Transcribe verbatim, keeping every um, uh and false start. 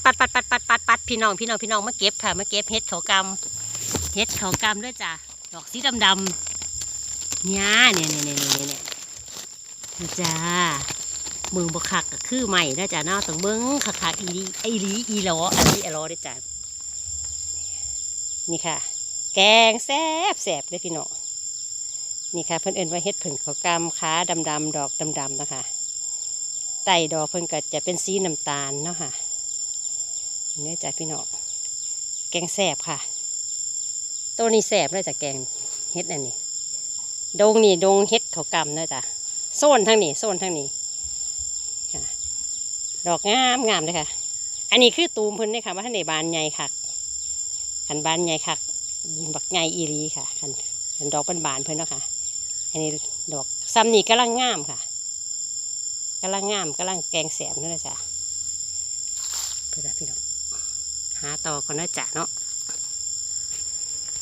ปัดปัดปัดปัดปัดปัดพี่น้องพี่น้องพี่น้องมาเก็บค่ะ มาเก็บเห็ดเขากำ เห็ดเขากำด้วยจ้ะ ดอกสีดำๆเนี่ยเนี่ยเนี่ยเนี่ยเนี่ยเนี่ยนะจ้า เบิ่งบ่คักก็คือใหม่นะจ้ะเนาะ ต้องเบิ่งคักๆอีหลีอีหลีอีหลออันนี้อลอด้วยจ้ะ นี่ค่ะ แกงแซ่บแซ่บเลยพี่น้อง นี่ค่ะ เพิ่นเอิ้นว่าเห็ดเผิ่งเขากำ ขาดำๆดอกดำๆนะคะ ใต้ดอกเพิ่นก็จะเป็นสีน้ำตาลเนาะค่ะ นี่จ้ะพี่น้อง แกงแซ่บค่ะ ตัวนี้แซ่บเลยจ้ะ แกงเห็ดอันนี้ ดงนี่ดงเห็ดเขากำเนาะจ้ะ โซนทางนี้ โซนทางนี้ค่ะ ดอกงามงามเลยค่ะ อันนี้คือตูมเพิ่นเนี่ยค่ะ ว่าท่านในบานใหญ่คัก คันบานใหญ่คัก บักใหญ่อีหลีค่ะ คัน คันดอกเป็นบานเพิ่นเนาะค่ะ อันนี้ดอกซ้ำนี่กำลังงามค่ะ กำลังงาม กำลังแกงแซ่บนั่นแหละจ้ะ เพื่อนพี่น้อง หาต่อก่อนนะจ้ะเนาะ